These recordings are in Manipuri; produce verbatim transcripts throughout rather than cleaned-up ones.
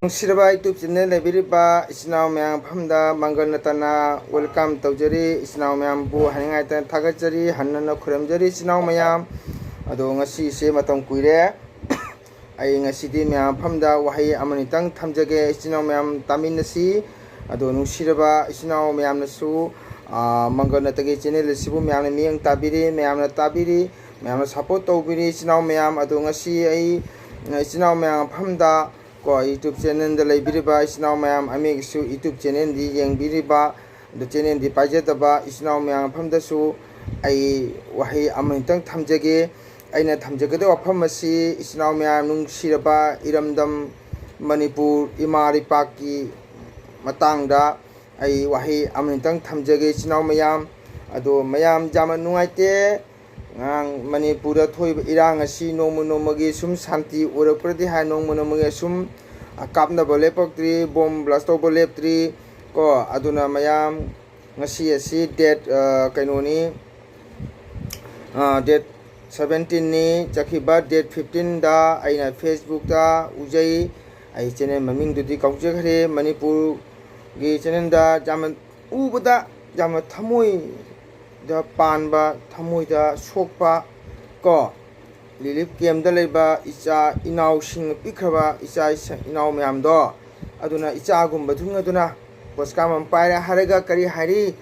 ꯅꯨꯡꯁꯤꯔꯕ YouTube channel ꯂꯩꯕꯤꯔꯤꯕ ꯏꯆꯤꯟ ꯏꯅꯥꯎ ꯃꯌꯥꯝ ꯃꯐꯝꯗ ꯃꯪꯒꯜ ꯅꯠꯇꯅ welcome ꯇꯧꯖꯔꯤ꯫ ꯏꯆꯤꯟ ꯏꯅꯥꯎ ꯃꯌꯥꯝꯕꯨ ꯍꯥꯏꯅꯤꯡꯉꯥꯏꯇ ꯊꯥꯒꯠꯆꯔꯤ, ꯍꯟꯅ ꯍꯟꯅ ꯈꯨꯔꯨꯝꯖꯔꯤ ꯏꯆꯤꯟ ꯏꯅꯥꯎ ꯃꯌꯥꯝ꯫ ꯑꯗꯣ ꯉꯁꯤꯁꯦ ꯃꯇꯝ ꯀꯨꯏꯔꯦ꯫ ꯑꯩ ꯉꯁꯤꯗꯤ ꯃꯌꯥꯝ ꯃꯐꯝꯗ ꯋꯥꯍꯩ ꯑꯃꯅꯤꯇꯪ ꯊꯝꯖꯒꯦ, ꯏꯆꯤꯟ ꯏꯅꯥꯎ ꯃꯌꯥꯝ ꯇꯥꯃꯤꯟꯅꯁꯤ꯫ ꯑꯗꯣ ꯅꯨꯡꯁꯤꯔꯕ ꯏꯆꯤꯟ ꯏꯅꯥꯎ ꯃꯌꯥꯝꯅꯁꯨ, ꯑꯥ, ꯃꯪꯒꯜ ꯅꯠꯇꯒꯤ channel ꯑꯁꯤꯕꯨ ꯃꯌꯥꯝꯅ ꯃꯤꯠꯌꯦꯡ ꯇꯥꯕꯤꯔꯤ, ꯃꯌꯥꯝꯅ ꯇꯥꯕꯤꯔꯤ, ꯃꯌꯥꯝꯅ support ꯇꯧꯕꯤꯔꯤ ꯏꯆꯤꯟ ꯏꯅꯥꯎ ꯃꯌꯥꯝ꯫ ꯑꯗꯣ ꯉꯁꯤ ꯑꯩ, ꯑ, ꯏꯆꯤꯟ ꯏꯅꯥꯎ ꯃꯌꯥꯝ ꯃꯐꯝꯗ ꯀꯣ, YouTube channelꯗ ꯂꯩꯕꯤꯔꯤꯕ ꯏꯆꯤꯟ ꯏꯅꯥꯎ ꯃꯌꯥꯝ, ꯑꯃꯒꯤꯁꯨ YouTube channelꯗꯤ ꯌꯦꯡꯕꯤꯔꯤꯕ, ꯑꯗꯣ channelꯗꯤ ꯄꯥꯏꯖꯗꯕ ꯏꯆꯤꯟ ꯏꯅꯥꯎ ꯃꯌꯥꯝ ꯃꯐꯝꯗꯁꯨ ꯑꯩ ꯋꯥꯍꯩ ꯑꯃꯅꯤꯇꯪ ꯊꯝꯖꯒꯦ꯫ ꯑꯩꯅ ꯊꯝꯖꯒꯗꯕ ꯋꯥꯐꯝ ꯑꯁꯤ ꯏꯆꯤꯟ ꯏꯅꯥꯎ ꯃꯌꯥꯝ, ꯅꯨꯡꯁꯤꯔꯕ ꯏꯔꯝꯗꯝ ꯃꯅꯤꯄꯨꯔ ꯏꯃꯥ ꯂꯩꯄꯥꯛꯀꯤ ꯃꯇꯥꯡꯗ ꯑꯩ ꯋꯥꯍꯩ ꯑꯃꯅꯤꯇꯪ ꯊꯝꯖꯒꯦ ꯏꯆꯤꯟ ꯏꯅꯥꯎ ꯃꯌꯥꯝ꯫ ꯑꯗꯣ ꯃꯌꯥꯝ, ꯌꯥꯝꯅ ꯅꯨꯡꯉꯥꯏꯇꯦ꯫ ꯉꯔꯥꯡ ꯃꯅꯤꯄꯨꯔꯗ ꯊꯣꯛꯏꯕ ꯏꯔꯥꯡ ꯑꯁꯤ ꯅꯣꯡꯃ ꯅꯣꯡꯃꯒꯤ ꯁꯨꯝ ꯁꯥꯟꯇꯤ ꯑꯣꯏꯔꯛꯄ꯭ꯔꯗꯤ ꯍꯥꯏ, ꯅꯣꯡꯃ ꯅꯣꯡꯃꯒꯤ ꯑꯁꯨꯝ ꯀꯥꯞꯅꯕ ꯂꯦꯞꯄꯛꯇ꯭ꯔꯤ, bomb blast ꯇꯧꯕ ꯂꯦꯞꯇ꯭ꯔꯤ ꯀꯣ꯫ ꯑꯗꯨꯅ ꯃꯌꯥꯝ, ꯉꯁꯤ ꯑꯁꯤ date, ꯑ, ꯀꯩꯅꯣꯅꯤ, ꯑ, date seventeenꯅꯤ꯫ ꯆꯠꯈꯤꯕ date fifteenꯗ ꯑꯩꯅ Facebookꯇ ꯎꯖꯩ, ꯑꯩ channel ꯃꯃꯤꯡꯗꯨꯗꯤ ꯀꯥꯎꯖꯈ꯭ꯔꯦ, ꯃꯅꯤꯄꯨꯔꯒꯤ channelꯗ ꯌꯥꯝꯅ ꯎꯕꯗ ꯌꯥꯝꯅ ꯊꯃꯣꯏꯗ ꯄꯥꯟꯕ, ꯊꯃꯣꯏꯗ ꯁꯣꯛꯄ ꯀꯣ, relief campꯇ ꯂꯩꯕ ꯏꯆꯥ ꯏꯅꯥꯎꯁꯤꯡ, ꯄꯤꯛꯈ꯭ꯔꯕ ꯏꯆꯥ ꯏꯁ-, ꯏꯅꯥꯎ ꯃꯌꯥꯝꯗꯣ, ꯑꯗꯨꯅ ꯏꯆꯥꯒꯨꯝꯕ ꯊꯨꯡꯅꯗꯨꯅ ꯄꯣꯁꯀꯥꯝ ꯑꯃ ꯄꯥꯏꯔꯦ ꯍꯥꯏꯔꯒ ꯀꯔꯤ ꯍꯥꯏꯔꯤ?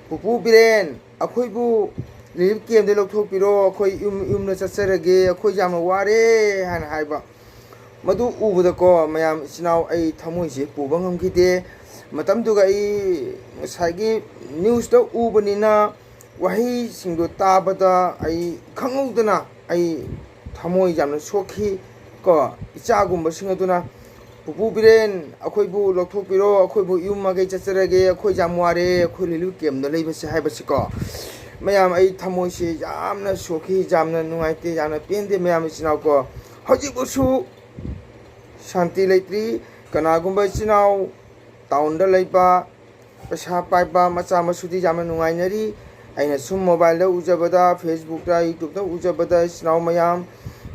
"ꯄꯨꯄꯨ ꯕꯤꯔꯦꯟ, ꯑꯩꯈꯣꯏꯕꯨ relief campꯇ ꯂꯧꯊꯣꯛꯄꯤꯔꯣ, ꯑꯩꯈꯣꯏ ꯌꯨꯝ, ꯌꯨꯝꯗ ꯆꯠꯆꯔꯒꯦ, ꯑꯩꯈꯣꯏ ꯌꯥꯝꯅ ꯋꯥꯔꯦ" ꯍꯥꯏꯅ ꯍꯥꯏꯕ꯫ ꯃꯗꯨ ꯎꯕꯗꯀꯣ, ꯃꯌꯥꯝ, ꯏꯆꯤꯟ ꯏꯅꯥꯎ, ꯑꯩ ꯊꯃꯣꯏꯁꯦ ꯄꯨꯕ ꯉꯝꯈꯤꯗꯦ꯫ ꯃꯇꯝꯗꯨꯒ ꯑꯩ ꯉꯁꯥꯏꯒꯤ newsꯇ ꯎꯕꯅꯤꯅ, ꯋꯥꯍꯩꯁꯤꯡꯗꯣ ꯇꯥꯕꯗ ꯑꯩ ꯈꯪꯍꯧꯗꯅ ꯑꯩ ꯊꯃꯣꯏ ꯌꯥꯝꯅ ꯁꯣꯛꯈꯤ ꯀꯣ꯫ ꯏꯆꯥꯒꯨꯝꯕꯁꯤꯡ ꯑꯗꯨꯅ, "ꯄꯨꯄꯨ ꯕꯤꯔꯦꯟ, ꯑꯩꯈꯣꯏꯕꯨ ꯂꯧꯊꯣꯛꯄꯤꯔꯣ, ꯑꯩꯈꯣꯏꯕꯨ ꯌꯨꯝ ꯃꯀꯩ ꯆꯠꯆꯔꯒꯦ, ꯑꯩꯈꯣꯏ ꯌꯥꯝ ꯋꯥꯔꯦ, ꯑꯩꯈꯣꯏ relief campꯇ ꯂꯩꯕꯁꯦ" ꯍꯥꯏꯕꯁꯤꯀꯣ꯫ ꯃꯌꯥꯝ, ꯑꯩ ꯊꯃꯣꯏꯁꯦ ꯌꯥꯝꯅ ꯁꯣꯛꯈꯤ, ꯌꯥꯝꯅ ꯅꯨꯡꯉꯥꯏꯇꯦ, ꯌꯥꯝꯅ ꯄꯦꯟꯗꯦ ꯃꯌꯥꯝ, ꯏꯆꯤꯟ ꯏꯅꯥꯎ ꯀꯣ꯫ ꯍꯧꯖꯤꯛꯐꯥꯎꯁꯨ ꯁꯥꯟꯇꯤ ꯂꯩꯇ꯭ꯔꯤ꯫ ꯀꯅꯥꯒꯨꯝꯕ ꯏꯆꯤꯟ ꯏꯅꯥꯎ townꯗ ꯂꯩꯕ, ꯄꯩꯁꯥ ꯄꯥꯏꯕ ꯃꯆꯥ ꯃꯁꯨꯗꯤ ꯌꯥꯝꯅ ꯅꯨꯡꯉꯥꯏꯅꯔꯤ꯫ ꯑꯩꯅ ꯁꯨꯝ mobileꯗ ꯎꯖꯕꯗ, Facebookꯇ, YouTubeꯇ ꯎꯖꯕꯗ, ꯏꯆꯤꯟ ꯏꯅꯥꯎ ꯃꯌꯥꯝ,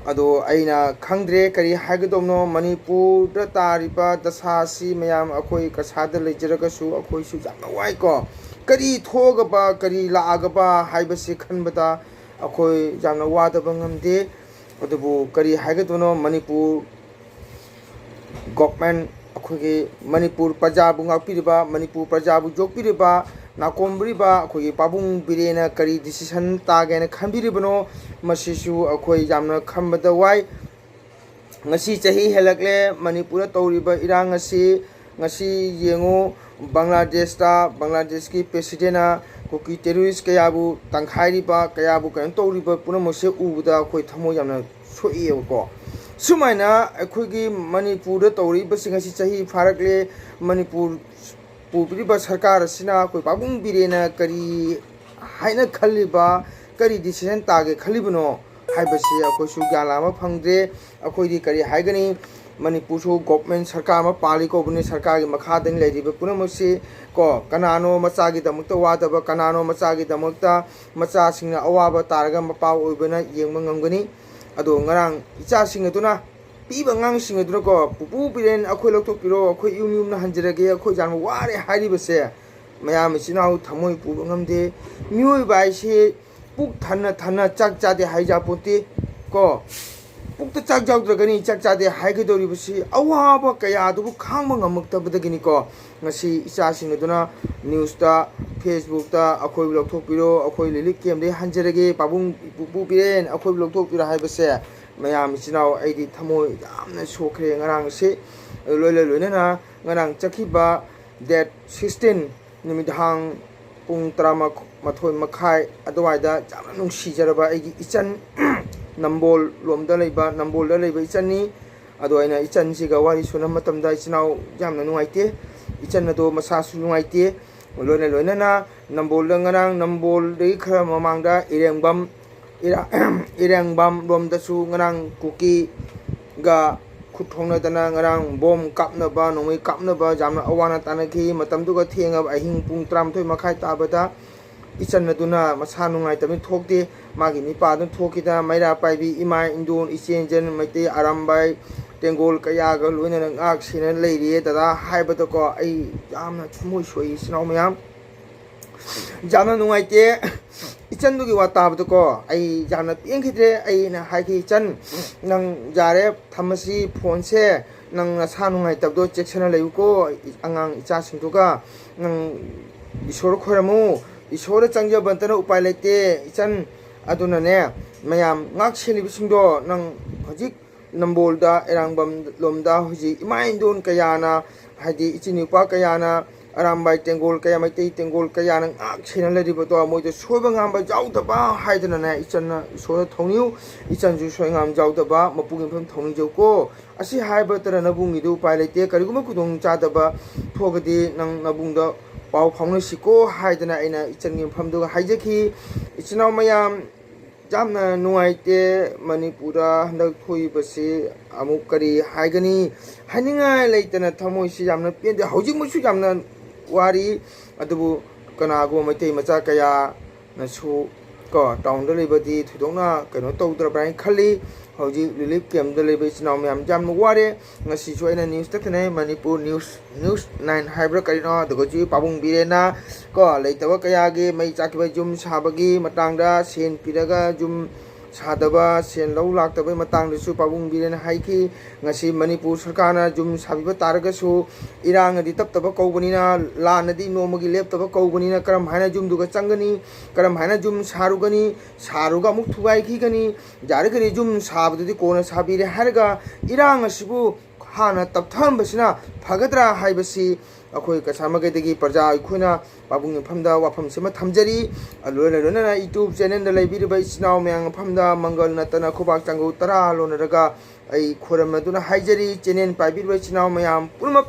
ꯑꯗꯣ ꯑꯩꯅ ꯈꯪꯗ꯭ꯔꯦ ꯀꯔꯤ ꯍꯥꯏꯒꯗꯧꯅꯣ꯫ ꯃꯅꯤꯄꯨꯔꯗ ꯇꯥꯔꯤꯕ ꯗꯁꯥ ꯑꯁꯤ ꯃꯌꯥꯝ ꯑꯩꯈꯣꯏ ꯀꯁꯥꯗ ꯂꯩꯖꯔꯒꯁꯨ ꯑꯩꯈꯣꯏꯁꯨ ꯌꯥꯝꯅ ꯋꯥꯏꯀꯣ꯫ ꯀꯔꯤ ꯊꯣꯛꯑꯒꯕ, ꯀꯔꯤ ꯂꯥꯛꯑꯒꯕ ꯍꯥꯏꯕꯁꯤ ꯈꯟꯕꯗ ꯑꯩꯈꯣꯏ ꯌꯥꯝꯅ ꯋꯥꯗꯕ ꯉꯝꯗꯦ꯫ ꯑꯗꯨꯕꯨ ꯀꯔꯤ ꯍꯥꯏꯒꯗꯣꯏꯅꯣ, ꯃꯅꯤꯄꯨꯔ ꯒꯣꯚꯔꯟꯃꯦꯟꯠ, ꯑꯩꯈꯣꯏꯒꯤ ꯃꯅꯤꯄꯨꯔ ꯄ꯭ꯔꯖꯥꯕꯨ ꯉꯥꯛꯄꯤꯔꯤꯕ, ꯃꯅꯤꯄꯨꯔ ꯄ꯭ꯔꯖꯥꯕꯨ ꯌꯣꯛꯄꯤꯔꯤꯕ, ꯅꯥꯀꯣꯝꯕꯤꯔꯤꯕ ꯑꯩꯈꯣꯏꯒꯤ ꯄꯥꯕꯨꯡ ꯕꯤꯔꯦꯟꯅ ꯀꯔꯤ decision ꯇꯥꯒꯦꯅ ꯈꯟꯕꯤꯔꯤꯕꯅꯣ, ꯃꯁꯤꯁꯨ ꯑꯩꯈꯣꯏ ꯌꯥꯝꯅ ꯈꯟꯕꯗ ꯋꯥꯏ꯫ ꯉꯁꯤ ꯆꯍꯤ ꯍꯦꯜꯂꯛꯂꯦ ꯃꯅꯤꯄꯨꯔꯗ ꯇꯧꯔꯤꯕ ꯏꯔꯥꯡ ꯑꯁꯤ꯫ ꯉꯁꯤ ꯌꯦꯡꯉꯨ, ꯕꯪꯒ꯭ꯂꯥꯗꯦꯁꯇ ꯕꯪꯒ꯭ꯂꯥꯗꯦꯁꯀꯤ presidentꯅ ꯀꯨꯀꯤ terrorist ꯀꯌꯥꯕꯨ ꯇꯪꯈꯥꯏꯔꯤꯕ, ꯀꯌꯥꯕꯨ ꯀꯩꯅꯣ ꯇꯧꯔꯤꯕ ꯄꯨꯝꯅꯃꯛꯁꯦ ꯎꯕꯗ ꯑꯩꯈꯣꯏ ꯊꯃꯣꯏ ꯌꯥꯝꯅ ꯁꯣꯛꯏꯕꯀꯣ꯫ ꯁꯨꯃꯥꯏꯅ ꯑꯩꯈꯣꯏꯒꯤ ꯃꯅꯤꯄꯨꯔꯗ ꯇꯧꯔꯛꯏꯕꯁꯤ ꯉꯁꯤ ꯆꯍꯤ ꯐꯥꯔꯛꯂꯦ꯫ ꯃꯅꯤꯄꯨꯔ ꯄꯨꯕꯤꯔꯤꯕ ꯁꯔꯀꯥꯔ ꯑꯁꯤꯅ ꯑꯩꯈꯣꯏ ꯄꯥꯕꯨꯡ ꯕꯤꯔꯦꯟꯅ ꯀꯔꯤ ꯍꯥꯏꯅ ꯈꯜꯂꯤꯕ, ꯀꯔꯤ decision ꯇꯥꯒꯦ ꯈꯜꯂꯤꯕꯅꯣ ꯍꯥꯏꯕꯁꯤ ꯑꯩꯈꯣꯏꯁꯨ ꯒ꯭ꯌꯥꯟ ꯂꯥ ꯑꯃ ꯐꯪꯗ꯭ꯔꯦ꯫ ꯑꯩꯈꯣꯏꯗꯤ ꯀꯔꯤ ꯍꯥꯏꯒꯅꯤ? ꯃꯅꯤꯄꯨꯔꯁꯨ ꯒꯣꯚꯔꯟꯃꯦꯟꯠ ꯁꯔꯀꯥꯔ ꯑꯃ ꯄꯥꯜꯂꯤ ꯀꯧꯕꯅꯤ, ꯁꯔꯀꯥꯔꯒꯤ ꯃꯈꯥꯗꯅꯤ ꯂꯩꯔꯤꯕ ꯄꯨꯝꯅꯃꯛꯁꯤ ꯀꯣ꯫ ꯀꯅꯥꯅꯣ ꯃꯆꯥꯒꯤꯗꯃꯛꯇ ꯋꯥꯗꯕ, ꯀꯅꯥꯅꯣ ꯃꯆꯥꯒꯤꯗꯃꯛꯇ, ꯃꯆꯥꯁꯤꯡꯅ ꯑꯋꯥꯕ ꯇꯥꯔꯒ ꯃꯄꯥ ꯑꯣꯏꯕꯅ ꯌꯦꯡꯕ ꯉꯝꯒꯅꯤ? ꯑꯗꯣ ꯉꯔꯥꯡ ꯏꯆꯥꯁꯤꯡ ꯑꯗꯨꯅ, ꯄꯤꯕ ꯑꯉꯥꯡꯁꯤꯡ ꯑꯗꯨꯅꯀꯣ, "ꯄꯨꯄꯨ ꯕꯤꯔꯦꯟ, ꯑꯩꯈꯣꯏ ꯂꯧꯊꯣꯛꯄꯤꯔꯣ, ꯑꯩꯈꯣꯏ ꯌꯨꯝ ꯌꯨꯝꯗ ꯍꯟꯖꯔꯒꯦ, ꯑꯩꯈꯣꯏ ꯌꯥꯝꯅ ꯋꯥꯔꯦ" ꯍꯥꯏꯔꯤꯕꯁꯦ, ꯃꯌꯥꯝ ꯏꯆꯤꯟ ꯏꯅꯥꯎ ꯊꯃꯣꯏ ꯄꯨꯕ ꯉꯝꯗꯦ꯫ ꯃꯤꯑꯣꯏꯕ ꯍꯥꯏꯁꯤ ꯄꯨꯛ ꯊꯟꯅ ꯊꯟꯅ ꯆꯥꯛ ꯆꯥꯗꯦ ꯍꯥꯏꯖꯄꯣꯠꯇꯦ ꯀꯣ꯫ ꯄꯨꯛꯇ ꯆꯥꯛ ꯌꯥꯎꯗ꯭ꯔꯒꯅꯤ ꯆꯥꯛ ꯆꯥꯗꯦ ꯍꯥꯏꯒꯗꯧꯔꯤꯕꯁꯤ꯫ ꯑꯋꯥꯕ ꯀꯌꯥ ꯑꯗꯨꯕꯨ ꯈꯥꯡꯕ ꯉꯝꯃꯛꯇꯕꯗꯒꯤꯅꯤꯀꯣ꯫ ꯉꯁꯤ ꯏꯆꯥꯁꯤꯡ ꯑꯗꯨꯅ news ꯇ, Facebook ꯇ "ꯑꯩꯈꯣꯏꯕꯨ ꯂꯧꯊꯣꯛꯄꯤꯔꯣ, ꯑꯩꯈꯣꯏ ꯂꯤꯂꯤꯛ camp ꯇꯒꯤ ꯍꯟꯖꯔꯒꯦ, ꯄꯥꯕꯨꯡ ꯄꯨꯄꯨ ꯕꯤꯔꯦꯟ, ꯑꯩꯈꯣꯏꯕꯨ ꯂꯧꯊꯣꯛꯄꯤꯔꯣ" ꯍꯥꯏꯕꯁꯦ, ꯃꯌꯥꯝ ꯏꯆꯤꯟ ꯏꯅꯥꯎ, ꯑꯩꯗꯤ ꯊꯃꯣꯏ ꯌꯥꯝꯅ ꯁꯣꯛꯈ꯭ꯔꯦ ꯉꯔꯥꯡꯁꯤ꯫ ꯑꯗꯨ ꯂꯣꯏꯅ ꯂꯣꯏꯅꯅ ꯉꯔꯥꯡ ꯆꯠꯈꯤꯕ date sixteen ꯅꯨꯃꯤꯗꯥꯡ ꯄꯨꯡ ꯇꯔꯥꯃꯥꯊꯣꯏ ꯃꯈꯥꯏ ꯑꯗꯨꯋꯥꯏꯗ ꯌꯥꯝꯅ ꯅꯨꯡꯁꯤꯖꯔꯕ ꯑꯩꯒꯤ ꯏꯆꯟ, ꯅꯝꯕꯣꯜ ꯂꯣꯝꯗ ꯂꯩꯕ, ꯅꯝꯕꯣꯜꯗ ꯂꯩꯕ ꯏꯆꯟꯅꯤ꯫ ꯑꯗꯣ ꯑꯩꯅ ꯏꯆꯟꯁꯤꯒ ꯋꯥꯔꯤ ꯁꯥꯟꯅꯕ ꯃꯇꯝꯗ ꯏꯆꯤꯟ ꯏꯅꯥꯎ ꯌꯥꯝꯅ ꯅꯨꯡꯉꯥꯏꯇꯦ꯫ ꯏꯆꯟ ꯑꯗꯣ ꯃꯁꯥꯁꯨ ꯅꯨꯡꯉꯥꯏꯇꯦ꯫ ꯂꯣꯏꯅ ꯂꯣꯏꯅꯅ ꯅꯝꯕꯣꯜꯗ ꯉꯔꯥꯡ, ꯅꯝꯕꯣꯜꯗꯒꯤ ꯈꯔ ꯃꯃꯥꯡꯗ ꯏꯔꯦꯡꯕꯝ, ꯏꯔꯥ-, ꯏꯔꯦꯡꯕꯝ ꯂꯣꯝꯗꯁꯨ ꯉꯔꯥꯡ ꯀꯨꯀꯤꯒ ꯈꯨꯠ ꯊꯣꯛꯅꯗꯅ ꯉꯔꯥꯡ bomb ꯀꯥꯞꯅꯕ, ꯅꯣꯡꯃꯩ ꯀꯥꯞꯅꯕ ꯌꯥꯝꯅ ꯑꯋꯥ ꯑꯅꯥ ꯇꯥꯅꯈꯤ꯫ ꯃꯇꯝꯗꯨꯒ ꯊꯦꯡꯉꯕ ꯑꯍꯤꯡ ꯄꯨꯡ ꯇꯔꯥꯃꯥꯊꯣꯏ ꯃꯈꯥꯏ ꯇꯥꯕꯗ ꯏꯆꯟ ꯑꯗꯨꯅ ꯃꯁꯥ ꯅꯨꯡꯉꯥꯏꯇꯕꯅ ꯊꯣꯛꯇꯦ꯫ ꯃꯥꯒꯤ ꯃꯤꯄꯥꯗꯨꯅ ꯊꯣꯛꯈꯤꯗ ꯃꯩꯔꯥ ꯄꯥꯏꯕꯤ ꯏꯃꯥ ꯏꯟꯗꯣꯟ ꯏꯆꯦꯟꯖꯟ ꯃꯩꯇꯩ ꯑꯔꯥꯝꯕꯥꯏ ꯇꯦꯡꯒꯣꯜ ꯀꯌꯥꯒ ꯂꯣꯏꯅꯅ ꯉꯥꯛ ꯁꯦꯟꯅ ꯂꯩꯔꯤꯌꯦ ꯗꯗꯥ ꯍꯥꯏꯕꯗꯀꯣ, ꯑꯩ ꯌꯥꯝꯅ ꯊꯃꯣꯏ ꯁꯣꯛꯏ ꯏꯆꯤꯟ ꯏꯅꯥꯎ ꯃꯌꯥꯝ꯫ ꯌꯥꯝꯅ ꯅꯨꯡꯉꯥꯏꯇꯦ꯫ ꯏꯆꯟꯗꯨꯒꯤ ꯋꯥ ꯇꯥꯕꯗꯀꯣ ꯑꯩ ꯌꯥꯝꯅ ꯄꯦꯟꯈꯤꯗ꯭ꯔꯦ꯫ ꯑꯩꯅ ꯍꯥꯏꯈꯤ, "ꯏꯆꯟ, ꯅꯪ ꯌꯥꯔꯦ, ꯊꯝꯃꯁꯤ ꯐꯣꯟꯁꯦ, ꯅꯪ ꯅꯁꯥ ꯅꯨꯡꯉꯥꯏꯇꯕꯗꯣ ꯆꯦꯛꯁꯤꯟꯅ ꯂꯩꯌꯨꯀꯣ, ꯑꯉꯥꯡ ꯏꯆꯥꯁꯤꯡꯗꯨꯒ ꯅꯪ ꯏꯁꯣꯔ ꯈꯣꯏꯔꯝꯃꯨ, ꯏꯁꯣꯔꯗ ꯆꯪꯖꯕ ꯅꯠꯇꯅ ꯎꯄꯥꯏ ꯂꯩꯇꯦ ꯏꯆꯟ꯫ ꯑꯗꯨꯅꯅꯦ, ꯃꯌꯥꯝ ꯉꯥꯛ ꯁꯦꯜꯂꯤꯕꯁꯤꯡꯗꯣ ꯅꯪ ꯍꯧꯖꯤꯛ ꯅꯝꯕꯣꯜꯗ, ꯑꯦꯔꯥꯡꯕꯝ ꯂꯣꯝꯗ ꯍꯧꯖꯤꯛ ꯏꯃꯥ ꯏꯟꯗꯣꯟ ꯀꯌꯥꯅ, ꯍꯥꯏꯗꯤ ꯏꯆꯤꯟ ꯅꯨꯄꯥ ꯀꯌꯥꯅ, ꯑꯔꯥꯝꯕꯥꯏ ꯇꯦꯡꯒꯣꯜ ꯀꯌꯥ, ꯃꯩꯇꯩ ꯇꯦꯡꯒꯣꯜ ꯀꯌꯥꯅ ꯉꯥꯛ ꯁꯦꯟꯅ ꯂꯩꯔꯤꯕꯗꯣ ꯃꯣꯏꯗ ꯁꯣꯏꯕ ꯉꯥꯝꯕ ꯌꯥꯎꯗꯕ ꯍꯥꯏꯗꯅꯅꯦ, ꯏꯆꯟꯅ ꯏꯁꯣꯔꯗ ꯊꯧꯅꯤꯌꯨ, ꯏꯆꯟꯁꯨ ꯁꯣꯏꯉꯥꯝ ꯌꯥꯎꯗꯕ ꯃꯄꯨꯒꯤ ꯃꯐꯝ ꯊꯧꯅꯤꯖꯧꯀꯣ꯫ ꯑꯁꯤ ꯍꯥꯏꯕ ꯅꯠꯇꯅ ꯅꯕꯨꯡꯒꯤꯗꯨ ꯎꯄꯥꯏ ꯂꯩꯇꯦ꯫ ꯀꯔꯤꯒꯨꯝꯕ ꯈꯨꯗꯣꯡ ꯆꯥꯗꯕ ꯊꯣꯛꯑꯒꯗꯤ ꯅꯪ ꯅꯕꯨꯡꯗ ꯄꯥꯎ ꯐꯥꯎꯅꯁꯤꯀꯣ" ꯍꯥꯏꯗꯅ ꯑꯩꯅ ꯏꯆꯟꯒꯤ ꯃꯐꯝꯗꯨꯒ ꯍꯥꯏꯖꯈꯤ꯫ ꯏꯆꯤꯟ ꯏꯅꯥꯎ ꯃꯌꯥꯝ, ꯌꯥꯝꯅ ꯅꯨꯡꯉꯥꯏꯇꯦ꯫ ꯃꯅꯤꯄꯨꯔꯗ ꯍꯟꯗꯛ ꯊꯣꯛꯏꯕꯁꯤ ꯑꯃꯨꯛ ꯀꯔꯤ ꯍꯥꯏꯒꯅꯤ? ꯍꯥꯏꯅꯤꯡꯉꯥꯏ ꯂꯩꯇꯅ ꯊꯃꯣꯏꯁꯤ ꯌꯥꯝꯅ ꯄꯦꯟꯗꯦ꯫ ꯍꯧꯖꯤꯛꯃꯛꯁꯨ ꯌꯥꯝꯅ ꯋꯥꯔꯤ꯫ ꯑꯗꯨꯕꯨ ꯀꯅꯥꯒꯨꯝꯕ ꯃꯩꯇꯩ ꯃꯆꯥ ꯀꯌꯥꯅꯁꯨ ꯀꯣ, ꯇꯥꯎꯟꯗ ꯂꯩꯕꯗꯤ ꯊꯣꯏꯗꯣꯛꯅ ꯀꯩꯅꯣ ꯇꯧꯗ꯭ꯔꯕ꯭ꯔꯥ ꯍꯥꯏꯅ ꯈꯜꯂꯤ꯫ ꯍꯧꯖꯤꯛ ꯔꯤꯂꯤꯐ ꯀꯦꯝꯞꯇ ꯂꯩꯕ ꯏꯆꯤꯟ ꯏꯅꯥꯎ ꯃꯌꯥꯝ ꯌꯥꯝꯅ ꯋꯥꯔꯦ꯫ ꯉꯁꯤꯁꯨ ꯑꯩꯅ ꯅ꯭ꯌꯨꯁꯇ ꯊꯦꯡꯅꯩ, ꯃꯅꯤꯄꯨꯔ ꯅ꯭ꯌꯨꯁ, ꯅ꯭ꯌꯨꯁ ꯅꯥꯏꯟ ꯍꯥꯏꯕ꯭ꯔꯥ ꯀꯔꯤꯅꯣ, ꯑꯗꯨꯒ ꯍꯧꯖꯤꯛ ꯄꯥꯕꯨꯡ ꯕꯤꯔꯦꯟꯅ ꯀꯣ, ꯂꯩꯇꯕ ꯀꯌꯥꯒꯤ ꯃꯩ ꯆꯥꯛꯈꯤꯕ ꯌꯨꯝ ꯁꯥꯕꯒꯤ ꯃꯇꯥꯡꯗ, ꯁꯦꯟ ꯄꯤꯔꯒ ꯌꯨꯝ ꯁꯥꯗꯕ, ꯁꯦꯟ ꯂꯧ ꯂꯥꯛꯇꯕꯒꯤ ꯃꯇꯥꯡꯗꯁꯨ ꯄꯥꯕꯨꯡ ꯕꯤꯔꯦꯟꯅ ꯍꯥꯏꯈꯤ꯫ ꯉꯁꯤ ꯃꯅꯤꯄꯨꯔ ꯁꯔꯀꯥꯔꯅ ꯌꯨꯝ ꯁꯥꯕꯤꯕ ꯇꯥꯔꯒꯁꯨ, ꯏꯔꯥꯡꯅꯗꯤ ꯇꯞꯇꯕ ꯀꯧꯕꯅꯤꯅ, ꯂꯥꯟꯅꯗꯤ ꯅꯣꯡꯃꯒꯤ ꯂꯦꯞꯇꯕ ꯀꯧꯕꯅꯤꯅ, ꯀꯔꯝ ꯍꯥꯏꯅ ꯌꯨꯝꯗꯨꯒ ꯆꯪꯒꯅꯤ? ꯀꯔꯝ ꯍꯥꯏꯅ ꯌꯨꯝ ꯁꯥꯔꯨꯒꯅꯤ? ꯁꯥꯔꯨꯒ ꯑꯃꯨꯛ ꯊꯨꯒꯥꯏꯈꯤꯒꯅꯤ꯫ ꯌꯥꯔꯒꯗꯤ ꯌꯨꯝ ꯁꯥꯕꯗꯨꯗꯤ ꯀꯣꯟꯅ ꯁꯥꯕꯤꯔꯦ ꯍꯥꯏꯔꯒ, ꯏꯔꯥꯡ ꯑꯁꯤꯕꯨ ꯍꯥꯟꯅ ꯇꯞꯊꯍꯟꯕꯁꯤꯅ ꯐꯒꯗ꯭ꯔꯥ ꯍꯥꯏꯕꯁꯤ ꯑꯩꯈꯣꯏ ꯀꯁꯥꯔ ꯃꯥꯏꯀꯩꯗꯒꯤ ꯄ꯭ꯔꯖꯥ ꯑꯩꯈꯣꯏꯅ ꯄꯥꯕꯨꯡꯒꯤ ꯃꯐꯝꯗ ꯋꯥꯐꯝꯁꯤꯃ ꯊꯝꯖꯔꯤ꯫ ꯂꯣꯏꯅ ꯂꯣꯏꯅꯅ YouTube ꯆꯦꯅꯦꯜꯗ ꯂꯩꯕꯤꯔꯤꯕ ꯏꯆꯤꯟ ꯏꯅꯥꯎ ꯃꯌꯥꯝ ꯃꯐꯝꯗ ꯃꯪꯒꯜ ꯅꯠꯇꯅ ꯈꯨꯕꯥꯛ ꯆꯥꯡꯒꯧ ꯇꯔꯥ ꯂꯣꯟꯅꯔꯒ ꯑꯩ ꯈꯨꯔꯨꯝꯃꯗꯨꯅ ꯍꯥꯏꯖꯔꯤ꯫ ꯆꯦꯅꯦꯜ ꯄꯥꯏꯕꯤꯔꯤꯕ ꯏꯆꯤꯟ ꯏꯅꯥꯎ ꯃꯌꯥꯝ ꯄꯨꯝꯅꯃꯛ,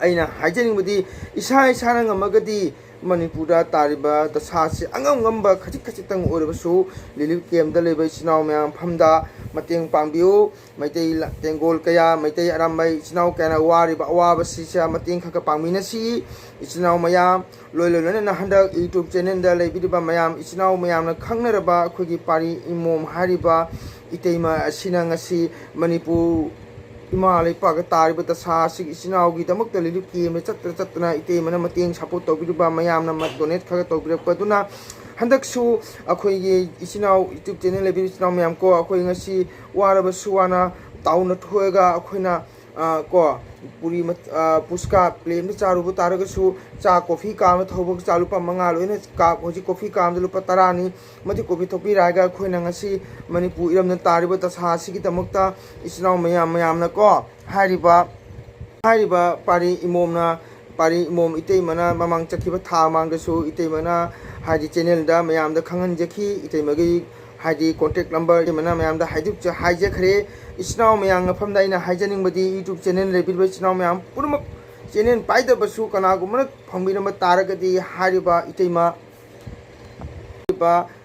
ꯑꯩꯅ ꯍꯥꯏꯖꯅꯤꯡꯕꯗꯤ, ꯏꯁꯥ ꯏꯁꯥꯅ ꯉꯝꯃꯒꯗꯤ ꯃꯅꯤꯄꯨꯔꯗ ꯇꯥꯔꯤꯕ ꯗꯁꯥꯁꯤ ꯑꯉꯝ ꯉꯝꯕ ꯈꯖꯤꯛ ꯈꯖꯤꯛꯇꯪ ꯑꯣꯏꯔꯕꯁꯨ ꯔꯤꯂꯤꯐ ꯀꯦꯝꯗ ꯂꯩꯕ ꯏꯆꯤꯟ ꯏꯅꯥꯎ ꯃꯌꯥꯝ ꯃꯐꯝꯗ ꯃꯇꯦꯡ ꯄꯥꯡꯕꯤꯌꯨ꯫ ꯃꯩꯇꯩ ꯂ-, ꯇꯦꯡꯒꯣꯜ ꯀꯌꯥ, ꯃꯩꯇꯩ ꯑꯔꯥꯝꯕꯩ ꯏꯆꯤꯟ ꯏꯅꯥꯎ ꯀꯌꯥꯅ ꯋꯥꯔꯤꯕ ꯑꯋꯥꯕꯁꯤꯁꯦ ꯃꯇꯦꯡ ꯈꯔ ꯈꯔ ꯄꯥꯡꯃꯤꯟꯅꯁꯤ꯫ ꯏꯆꯤꯟ ꯏꯅꯥꯎ ꯃꯌꯥꯝ, ꯂꯣꯏ ꯂꯣꯏ ꯂꯣꯏꯅꯅ ꯍꯟꯗꯛ YouTube channelꯗ ꯂꯩꯕꯤꯔꯤꯕ ꯃꯌꯥꯝ ꯏꯆꯤꯟ ꯏꯅꯥꯎ ꯃꯌꯥꯝꯅ ꯈꯪꯅꯔꯕ ꯑꯩꯈꯣꯏꯒꯤ ꯄꯥꯔꯤ ꯏꯃꯣꯝ ꯍꯥꯏꯔꯤꯕ ꯏꯇꯩꯃ ꯑꯁꯤꯅ ꯉꯁꯤ ꯃꯅꯤꯄꯨꯔ ꯏꯃꯥ ꯂꯩꯄꯥꯛꯇ ꯇꯥꯔꯤꯕ ꯗꯁꯥ ꯑꯁꯤꯒꯤ ꯏꯆꯤꯟ ꯏꯅꯥꯎꯒꯤꯗꯃꯛꯇ ꯔꯤꯂꯤꯐ ꯀꯦꯝꯗ ꯆꯠꯇꯅ ꯆꯠꯇꯅ ꯏꯇꯩꯃꯅ ꯃꯇꯦꯡ ꯁꯞꯄꯣꯔꯠ ꯇꯧꯕꯤꯔꯤꯕ ꯃꯌꯥꯝꯅ ꯗꯣꯅꯦꯠ ꯈꯔ ꯇꯧꯕꯤꯔꯛꯄꯗꯨꯅ ꯍꯟꯗꯛꯁꯨ ꯑꯩꯈꯣꯏꯒꯤ ꯏꯆꯤꯟ ꯏꯅꯥꯎ YouTube channel ꯂꯩꯕꯤꯔꯤꯕ ꯏꯆꯤꯟ ꯏꯅꯥꯎ ꯃꯌꯥꯝ ꯀꯣ, ꯑꯩꯈꯣꯏ ꯉꯁꯤ ꯋꯥꯔꯕꯁꯨ ꯋꯥꯅ ꯇꯥꯎꯅ ꯊꯣꯛꯑꯒ ꯑꯩꯈꯣꯏꯅ, ꯑ, ꯀꯣ, ꯄꯨꯔꯤ ꯃꯠ-, ꯑ, ꯄꯨꯁꯀꯥ ꯄ꯭ꯂꯦꯠ ꯑꯃ ꯆꯥꯔꯨꯕ ꯇꯥꯔꯒꯁꯨ ꯆꯥ ꯀꯣꯐꯤ ꯀꯥꯞ ꯑꯃ ꯊꯧꯕ ꯆꯥ ꯂꯨꯄꯥ ꯃꯉꯥ ꯂꯣꯏꯅ ꯀꯥꯞ, ꯍꯧꯖꯤꯛ ꯀꯣꯐꯤ ꯀꯥꯞ ꯑꯃꯗ ꯂꯨꯄꯥ ꯇꯔꯥꯅꯤ꯫ ꯃꯗꯨ ꯀꯣꯐꯤ ꯊꯣꯛꯄꯤꯔꯛꯑꯒ ꯑꯩꯈꯣꯏꯅ ꯉꯁꯤ ꯃꯅꯤꯄꯨꯔ ꯏꯔꯝꯗ ꯇꯥꯔꯤꯕ ꯗꯁꯥ ꯑꯁꯤꯒꯤꯗꯃꯛꯇ ꯏꯆꯤꯟ ꯏꯅꯥꯎ ꯃꯌꯥꯝ ꯃꯌꯥꯝꯅ ꯀꯣ, ꯍꯥꯏꯔꯤꯕ, ꯍꯥꯏꯔꯤꯕ ꯄꯥꯔꯤ ꯏꯃꯣꯝꯅ, ꯄꯥꯔꯤ ꯏꯃꯣꯝ ꯏꯇꯩꯃꯅ ꯃꯃꯥꯡ ꯆꯠꯈꯤꯕ ꯊꯥ ꯃꯥꯡꯗꯁꯨ ꯏꯇꯩꯃꯅ ꯍꯥꯏꯗꯤ channelꯗ ꯃꯌꯥꯝꯗ ꯈꯪꯍꯟꯖꯈꯤ꯫ ꯏꯇꯩꯃꯒꯤ ꯍꯥꯏꯗꯤ contact number ꯏꯇꯩꯃꯅ ꯃꯌꯥꯝꯗ ꯍꯥꯏꯗꯣꯛꯆ-, ꯍꯥꯏꯖꯈ꯭ꯔꯦ꯫ ꯏꯆꯤꯟ ꯏꯅꯥꯎ ꯃꯌꯥꯝ ꯃꯐꯝꯗ ꯑꯩꯅ ꯍꯥꯏꯖꯅꯤꯡꯕꯗꯤ YouTube channel ꯂꯩꯕꯤꯔꯤꯕ ꯏꯆꯤꯟ ꯏꯅꯥꯎ ꯃꯌꯥꯝ ꯄꯨꯝꯅꯃꯛ channel ꯄꯥꯏꯗꯕꯁꯨ ꯀꯅꯥꯒꯨꯝꯕꯅ ꯐꯪꯕꯤꯔꯝꯕ ꯇꯥꯔꯒꯗꯤ ꯍꯥꯏꯔꯤꯕ ꯏꯇꯩꯃ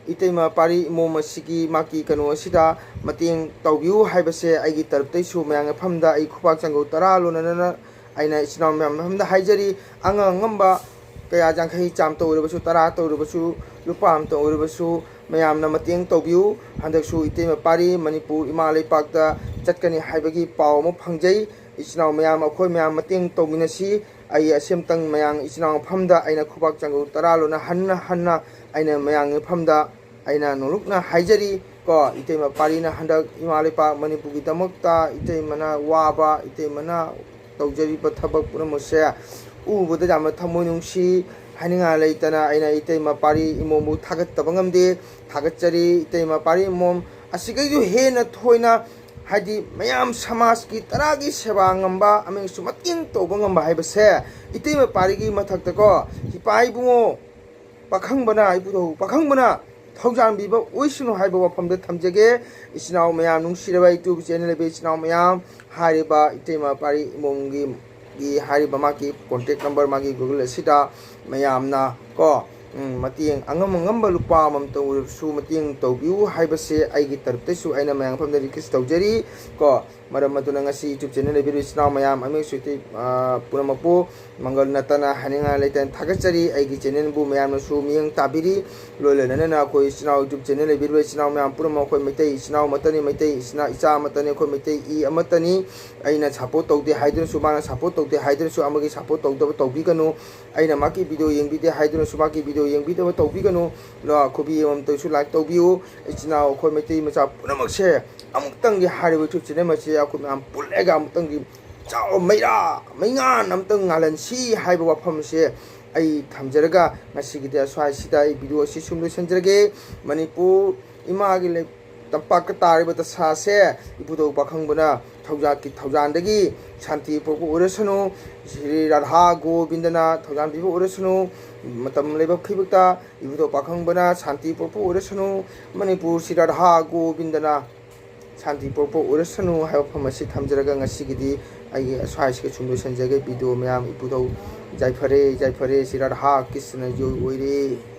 ꯏꯇꯩꯃ ꯄꯥꯔꯤ ꯏꯃꯣꯝ ꯑꯁꯤꯒꯤ ꯃꯥꯒꯤ ꯀꯩꯅꯣ ꯑꯁꯤꯗ ꯃꯇꯦꯡ ꯇꯧꯕꯤꯌꯨ ꯍꯥꯏꯕꯁꯦ ꯑꯩꯒꯤ ꯇꯔꯞꯇꯩꯁꯨ ꯃꯌꯥꯝ ꯃꯐꯝꯗ ꯑꯩ ꯈꯨꯕꯥꯛ ꯆꯪꯒꯧ ꯇꯔꯥ ꯂꯣꯟꯅꯅ ꯑꯩꯅ ꯏꯆꯤꯟ ꯏꯅꯥꯎ ꯃꯌꯥꯝ ꯃꯐꯝꯗ ꯍꯥꯏꯖꯔꯤ꯫ ꯑꯉꯝ ꯑꯉꯝꯕ ꯀꯌꯥ, ꯌꯥꯡꯈꯩ ꯆꯥꯝꯇ ꯑꯣꯏꯔꯕꯁꯨ, ꯇꯔꯥꯇ ꯑꯣꯏꯔꯕꯁꯨ, ꯂꯨꯄꯥ ꯑꯃꯇ ꯑꯣꯏꯔꯕꯁꯨ ꯃꯌꯥꯝꯅ ꯃꯇꯦꯡ ꯇꯧꯕꯤꯌꯨ꯫ ꯍꯟꯗꯛꯁꯨ ꯏꯇꯩꯃ ꯄꯥꯔꯤ ꯃꯅꯤꯄꯨꯔ ꯏꯃꯥ ꯂꯩꯄꯥꯛꯇ ꯆꯠꯀꯅꯤ ꯍꯥꯏꯕꯒꯤ ꯄꯥꯎ ꯑꯃ ꯐꯪꯖꯩ꯫ ꯏꯆꯤꯟ ꯏꯅꯥꯎ ꯃꯌꯥꯝ, ꯑꯩꯈꯣꯏ ꯃꯌꯥꯝ ꯃꯇꯦꯡ ꯇꯧꯃꯤꯟꯅꯁꯤ꯫ ꯑꯩ ꯑꯁꯦꯝꯇꯪ ꯃꯌꯥꯝ ꯏꯆꯤꯟ ꯏꯅꯥꯎ ꯃꯐꯝꯗ ꯑꯩꯅ ꯈꯨꯕꯥꯛ ꯆꯪꯒꯧ ꯇꯔꯥ ꯂꯣꯟꯅ ꯍꯟꯅ ꯍꯟꯅ ꯑꯩꯅ ꯃꯌꯥꯝꯒꯤ ꯃꯐꯝꯗ ꯑꯩꯅ ꯅꯣꯂꯨꯛꯅ ꯍꯥꯏꯖꯔꯤ ꯀꯣ, ꯏꯇꯩꯃ ꯄꯥꯔꯤꯅ ꯍꯟꯗꯛ ꯏꯃꯥ ꯂꯩꯄꯥꯛ ꯃꯅꯤꯄꯨꯔꯒꯤꯗꯃꯛꯇ ꯏꯇꯩꯃꯅ ꯋꯥꯕ, ꯏꯇꯩꯃꯅ ꯇꯧꯖꯔꯤꯕ ꯊꯕꯛ ꯄꯨꯝꯅꯃꯛꯁꯦ ꯎꯕꯗ ꯌꯥꯝꯅ ꯊꯃꯣꯏ ꯅꯨꯡꯁꯤ, ꯍꯥꯏꯅꯤꯡꯉꯥꯏ ꯂꯩꯇꯅ ꯑꯩꯅ ꯏꯇꯩꯃ ꯄꯥꯔꯤ ꯏꯃꯣꯝꯕꯨ ꯊꯥꯒꯠꯇꯕ ꯉꯝꯗꯦ꯫ ꯊꯥꯒꯠꯆꯔꯤ ꯏꯇꯩꯃ ꯄꯥꯔꯤ ꯏꯃꯣꯝ꯫ ꯑꯁꯤꯒꯩꯁꯨ ꯍꯦꯟꯅ ꯊꯣꯏꯅ ꯍꯥꯏꯗꯤ ꯃꯌꯥꯝ ꯁꯃꯥꯖꯀꯤ ꯇꯔꯥꯒꯤ ꯁꯦꯕꯥ ꯉꯝꯕ ꯑꯃꯁꯨꯡ ꯃꯇꯦꯡ ꯇꯧꯕ ꯉꯝꯕ ꯍꯥꯏꯕꯁꯦ ꯏꯇꯩꯃ ꯄꯥꯔꯤꯒꯤ ꯃꯊꯛꯇꯀꯣ, ꯏꯄꯥ ꯏꯕꯨꯡꯉꯣ, ꯄꯥꯈꯪꯕꯅ, ꯏꯄꯨꯗꯧ ꯄꯥꯈꯪꯕꯅ ꯊꯧꯖꯥꯟꯕꯤꯕ ꯑꯣꯏꯁꯅꯨ ꯍꯥꯏꯕ ꯋꯥꯐꯝꯗ ꯊꯝꯖꯒꯦ꯫ ꯏꯆꯤꯟ ꯏꯅꯥꯎ ꯃꯌꯥꯝ, ꯅꯨꯡꯁꯤꯔꯕ YouTube channel ꯂꯩꯕ ꯏꯆꯤꯟ ꯏꯅꯥꯎ ꯃꯌꯥꯝ, ꯍꯥꯏꯔꯤꯕ ꯏꯇꯩꯃ ꯄꯥꯔꯤ ꯏꯃꯣꯝꯒꯤ, ꯒꯤ ꯍꯥꯏꯔꯤꯕ ꯃꯥꯒꯤ contact number ꯃꯥꯒꯤ Google ꯑꯁꯤꯗ ꯃꯌꯥꯝꯅ ꯀꯣ, ꯎꯝ, ꯃꯇꯦꯡ ꯑꯉꯝ ꯑꯉꯝꯕ ꯂꯨꯄꯥ ꯑꯃꯃꯝꯇ ꯑꯣꯏꯔꯕꯁꯨ ꯃꯇꯦꯡ ꯇꯧꯕꯤꯌꯨ ꯍꯥꯏꯕꯁꯦ ꯑꯩꯒꯤ ꯇꯔꯞꯇꯩꯁꯨ ꯑꯩꯅ ꯃꯌꯥꯝ ꯃꯐꯝꯗ request ꯇꯧꯖꯔꯤ ꯀꯣ꯫ ꯃꯔꯝ ꯑꯗꯨꯅ ꯉꯁꯤ YouTube channel ꯂꯩꯕꯤꯔꯤꯕ ꯏꯆꯤꯟ ꯏꯅꯥꯎ ꯃꯌꯥꯝ ꯑꯃꯁꯨ ꯏꯇꯩ, ꯑ, ꯄꯨꯝꯅꯃꯛꯄꯨ ꯃꯪꯒꯜ ꯅꯠꯇꯅ ꯍꯥꯏꯅꯤꯡꯉꯥꯏ ꯂꯩꯇꯅ ꯊꯥꯒꯠꯆꯔꯤ꯫ ꯑꯩꯒꯤ channelꯕꯨ ꯃꯌꯥꯝꯅꯁꯨ ꯃꯤꯠꯌꯦꯡ ꯇꯥꯕꯤꯔꯤ꯫ ꯂꯣꯏ ꯂꯣꯏꯅꯅ ꯑꯩꯈꯣꯏ ꯏꯆꯤꯟ ꯏꯅꯥꯎ YouTube channel ꯂꯩꯕꯤꯔꯤꯕ ꯏꯆꯤꯟ ꯏꯅꯥꯎ ꯃꯌꯥꯝ ꯄꯨꯝꯅꯃꯛ ꯑꯩꯈꯣꯏ ꯃꯩꯇꯩ ꯏꯆꯤꯟ ꯏꯅꯥꯎ ꯑꯃꯠꯇꯅꯤ, ꯃꯩꯇꯩ ꯏꯆꯤꯟ ꯏꯅꯥꯎ ꯏꯆꯥ ꯑꯃꯠꯇꯅꯤ, ꯑꯩꯈꯣꯏ ꯃꯩꯇꯩ ꯏ ꯑꯃꯠꯇꯅꯤ꯫ ꯑꯩꯅ support ꯇꯧꯗꯦ ꯍꯥꯏꯗꯨꯅꯁꯨ, ꯃꯥꯅ support ꯇꯧꯗꯦ ꯍꯥꯏꯗꯨꯅꯁꯨ ꯑꯃꯒꯤ support ꯇꯧꯗꯕ ꯇꯧꯕꯤꯒꯅꯨ꯫ ꯑꯩꯅ ꯃꯥꯒꯤ video ꯌꯦꯡꯕꯤꯗꯦ ꯍꯥꯏꯗꯨꯅꯁꯨ ꯃꯥꯒꯤ video ꯌꯦꯡꯕꯤꯗꯕ ꯇꯧꯕꯤꯒꯅꯨ꯫ ꯂꯣ, ꯈꯨꯕꯤ ꯑꯃꯃꯝꯇꯁꯨ like ꯇꯧꯕꯤꯌꯨ꯫ ꯏꯆꯤꯟ ꯏꯅꯥꯎ ꯑꯩꯈꯣꯏ ꯃꯩꯇꯩ ꯃꯆꯥ ꯄꯨꯝꯅꯃꯛꯁꯦ ꯑꯃꯨꯛꯇꯪꯒꯤ ꯍꯥꯏꯔꯤꯕ YouTube channel ꯑꯁꯤ ꯑꯩꯈꯣꯏ ꯃꯌꯥꯝ ꯄꯨꯜꯂꯒ ꯑꯃꯨꯛꯇꯪꯒꯤ ꯆꯥꯎ ꯃꯩꯔꯥ ꯃꯩꯉꯥꯟ ꯑꯃꯇꯪ ꯉꯥꯜꯍꯟꯁꯤ ꯍꯥꯏꯕ ꯋꯥꯐꯝꯁꯦ ꯑꯩ ꯊꯝꯖꯔꯒ ꯉꯁꯤꯒꯤꯗꯤ ꯑꯁ꯭ꯋꯥꯏꯁꯤꯗ ꯑꯩ video ꯑꯁꯤ ꯁꯨꯝ ꯂꯣꯏꯁꯤꯟꯖꯔꯒꯦ꯫ ꯃꯅꯤꯄꯨꯔ ꯏꯃꯥꯒꯤ ꯂꯩ-, ꯇꯝꯄꯥꯛꯇ ꯇꯥꯔꯤꯕ ꯗꯁꯥꯁꯦ ꯏꯕꯨꯙꯧ ꯄꯥꯈꯪꯕꯅ ꯊꯧꯖꯥꯜꯒꯤ, ꯊꯧꯖꯥꯜꯗꯒꯤ ꯁꯥꯟꯇꯤ ꯄꯨꯔꯛꯄ ꯑꯣꯏꯔꯁꯅꯨ, ꯁ꯭ꯔꯤ ꯔꯥꯙꯥ ꯒꯣꯕꯤꯟꯗꯅ ꯊꯧꯖꯥꯜ ꯄꯤꯕ ꯑꯣꯏꯔꯁꯅꯨ, ꯃꯇꯝ ꯂꯩꯕꯛ ꯈꯨꯗꯤꯡꯃꯛꯇ ꯏꯕꯨꯙꯧ ꯄꯥꯈꯪꯕꯅ ꯁꯥꯟꯇꯤ ꯄꯨꯔꯛꯄ ꯑꯣꯏꯔꯁꯅꯨ, ꯃꯅꯤꯄꯨꯔ ꯁ꯭ꯔꯤ ꯔꯥꯙꯥ ꯒꯣꯕꯤꯟꯗꯅ ꯁꯥꯟꯇꯤ ꯄꯨꯔꯛꯄ ꯑꯣꯏꯔꯁꯅꯨ ꯍꯥꯏꯕ ꯋꯥꯐꯝ ꯑꯁꯤ ꯊꯝꯖꯔꯒ ꯉꯁꯤꯒꯤꯗꯤ ꯑꯩꯒꯤ ꯑꯁ꯭ꯋꯥꯏꯁꯤꯒ ꯁꯨꯝ ꯂꯣꯏꯁꯤꯟꯖꯒꯦ꯫ Video ꯃꯌꯥꯝ ꯏꯕꯨꯙꯧ ꯌꯥꯏꯐꯔꯦ, ꯌꯥꯏꯐꯔꯦ, ꯁ꯭ꯔꯤ ꯔꯥꯙꯥ ꯀ꯭ꯔꯤꯁꯅ ꯖꯣꯏ ꯑꯣꯏꯔꯦ꯫